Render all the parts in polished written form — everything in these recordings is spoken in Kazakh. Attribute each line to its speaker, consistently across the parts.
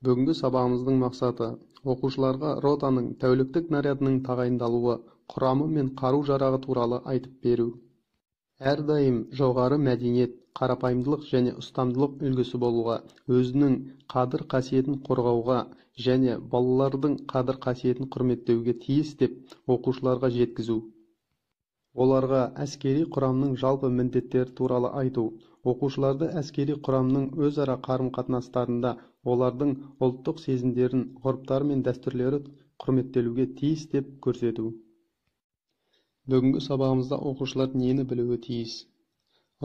Speaker 1: Бүгінгі сабағымыздың мақсаты оқушыларға ротаның тәуліктік нарядының тағайындалуы, құрамы мен қару-жарағы туралы айтып беру. Әрдайым жоғары мәдениет, қарапайымдылық және ұстамдылық үлгісі болуға, өзінің қадір-қасиетін қорғауға және балалардың қадір-қасиетін құрметтеуге тиіс деп оқушыларға жеткізу. Оларға әскери құрамның жалпы міндеттері туралы айту, оқушыларды әскери құрамның өзара қарым-қатынастарында олардың ұлттық сезімдерін, ғұрыптары мен дәстүрлері құрметтелуге тиіс деп көрсету. Бүгінгі сабағымызда оқушылар нені білуі тиіс?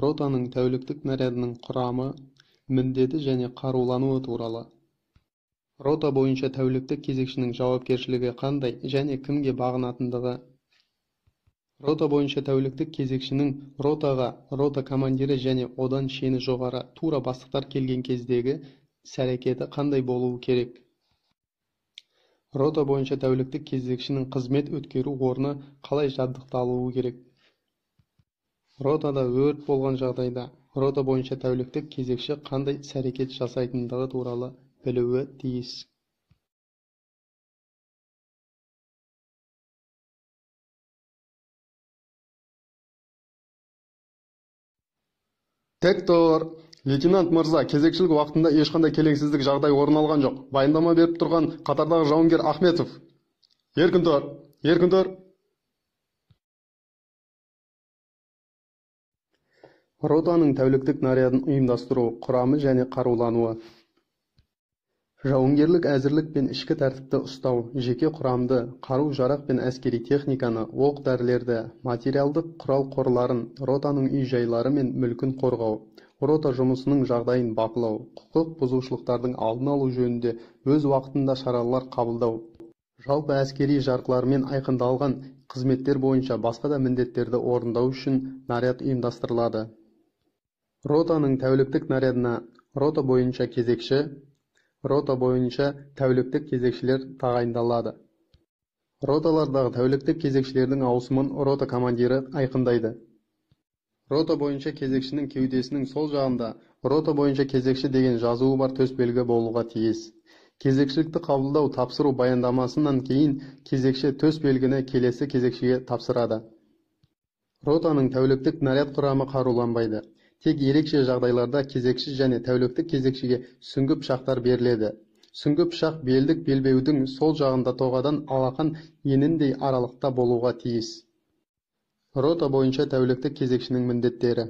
Speaker 1: Ротаның тәуліктік нарядының құрамы, міндеті және қарулануы туралы. Рота бойынша тәуліктік кезекшінің жауапкершілігі қандай және кімге бағынатындығы. Рота бойынша тәуліктік кезекшінің ротаға рота командирі және одан шені жоғары тура бастықтар келген кездегі іс-әрекеті қандай болуы керек? Рота бойынша тәуліктік кезекшінің қызмет өткеру орны қалай жабдықталуы керек? Ротада өрт болған жағдайда рота бойынша тәуліктік кезекші қандай іс-әрекет жасайтындығы туралы білуі тиіс.
Speaker 2: Тек тұр! Лейтенант мырза, кезекшілік уақытында ешқандай келеңсіздік жағдай орын алған жоқ. Баяндама беріп тұрған қатардағы жауынгер Ахметов. Еркін тұр! Еркін тұр!
Speaker 1: Ротаның тәуліктік нарядын ұйымдастыру, құрамы және қарулануы. Жауынгерлік әзірлік пен ішкі тәртіпті ұстау, жеке құрамды, қару-жарақ пен әскери техниканы, оқ-дәрілерді, материалдық құрал қорларын, ротаның үй-жайлары мен мүлкін қорғау, рота жұмысының жағдайын бақылау, құқық бұзушылықтардың алдын алу жөнінде өз уақытында шаралар қабылдау, жалпы әскери жарғылармен айқындалған қызметтер бойынша басқа да міндеттерді орындау үшін наряд ұйымдастырылады. Ротаның тәуліктік нарядына рота бойынша кезекші, рота бойынша тәуліктік кезекшілер тағайындалады. Роталардағы тәуліктік кезекшілердің ауысымын рота командирі айқындайды. Рота бойынша кезекшінің кеудесінің сол жағында рота бойынша кезекші деген жазуы бар төсбелгі болуға тиіс. Кезекшілікті қабылдау тапсыру баяндамасынан кейін кезекші төсбелгіні келесі кезекшіге тапсырады. Ротаның тәуліктік наряд құрамы қаруланбайды. Тек ерекше жағдайларда кезекші және тәуліктік кезекшіге сүңгі пышақтар беріледі. Сүңгі пышақ белдік белбеудің сол жағында тоғадан алақан еніндей аралықта болуға тиіс. Рота бойынша тәуліктік кезекшінің міндеттері.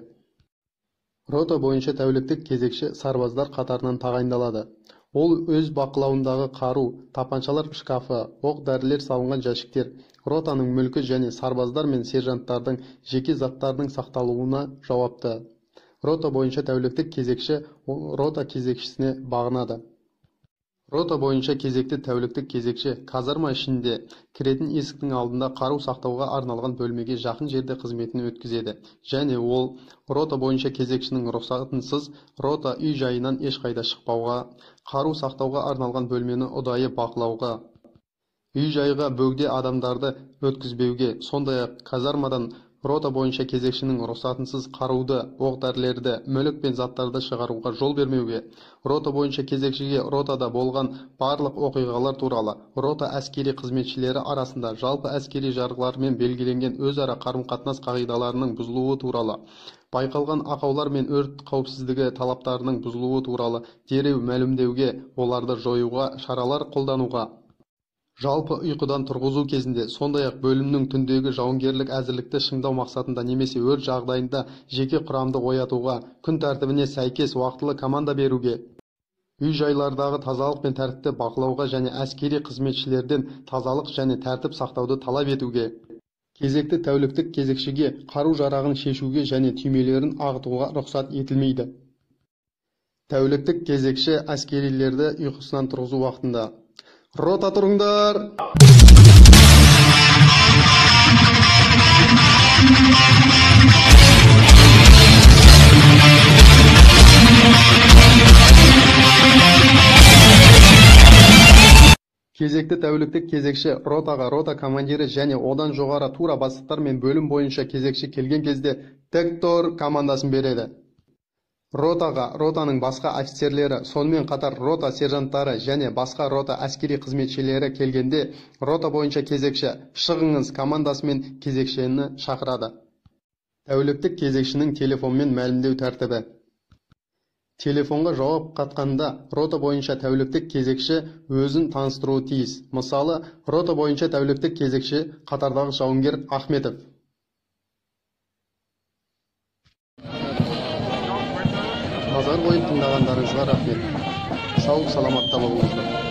Speaker 1: Рота бойынша тәуліктік кезекші сарбаздар қатарынан тағайындалады. Ол өз бақылауындағы қару, тапаншалар шкафы, оқ-дәрілер салынған жәшіктер, ротаның мүлкі және сарбаздар мен сержанттардың жеке заттарының сақталуына жауапты. Рота бойынша тәуліктік кезекші рота кезекшісіне бағынады. Рота бойынша кезекті тәуліктік кезекші казарма ішінде кіретін есіктің алдында қару сақтауға арналған бөлмеге жақын жерде қызметін өткізеді және ол рота бойынша кезекшінің рұқсатынсыз рота үй-жайынан ешқайда шықпауға, қару сақтауға арналған бөлмені ұдайы бақылауға, үй-жайға бөгде адамдарды өткізбеуге, сондай-ақ казармадан рота бойынша кезекшінің рұқсатынсыз қаруды, оқ-дәрілерді, мүлік пен заттарды шығаруға жол бермеуге, рота бойынша кезекшіге ротада болған барлық оқиғалар туралы, рота әскери қызметшілері арасында жалпы әскери жарғылармен белгіленген өзара қарым-қатынас қағидаларының бұзылуы туралы, байқалған ақаулар мен өрт қауіпсіздігі талаптарының бұзылуы туралы дереу мәлімдеуге, оларды жоюға шаралар қолдануға, жалпы ұйқыдан тұрғызу кезінде, сондай-ақ бөлімнің түндегі жауынгерлік әзірлікті шыңдау мақсатында немесе өрт жағдайында жеке құрамды оятуға, күн тәртібіне сәйкес уақытылы команда беруге, үй-жайлардағы тазалық пен тәртіпті бақылауға және әскери қызметшілерден тазалық және тәртіп сақтауды талап етуге, кезекті тәуліктік кезекшіге қару-жарағын шешуге және түймелерін ағытуға рұқсат етілмейді. Тәуліктік кезекші әскерилерді ұйқысынан тұрғызу уақытында: Рота тұрыңдар! Кезекті тәуліктік кезекші ротаға рота командирі және одан жоғары тура бастықтар мен бөлім бойынша кезекші келген кезде «Тек тұр» командасын береді. Ротаға ротаның басқа офицерлері, сонымен қатар рота сержанттары және басқа рота әскери қызметшілері келгенде, рота бойынша кезекші «Шығыңыз» командасымен кезекшіні шақырады. Тәуліктік кезекшінің телефонмен мәлімдеу тәртібі. Телефонға жауап қатқанда рота бойынша тәуліктік кезекші өзін таныстыруы тиіс. Мысалы, рота бойынша тәуліктік кезекші қатардағы жауынгер Ахметов. Назар қойып тыңдағандарыңызға рахмет. Сау, саламатта болыңыздар.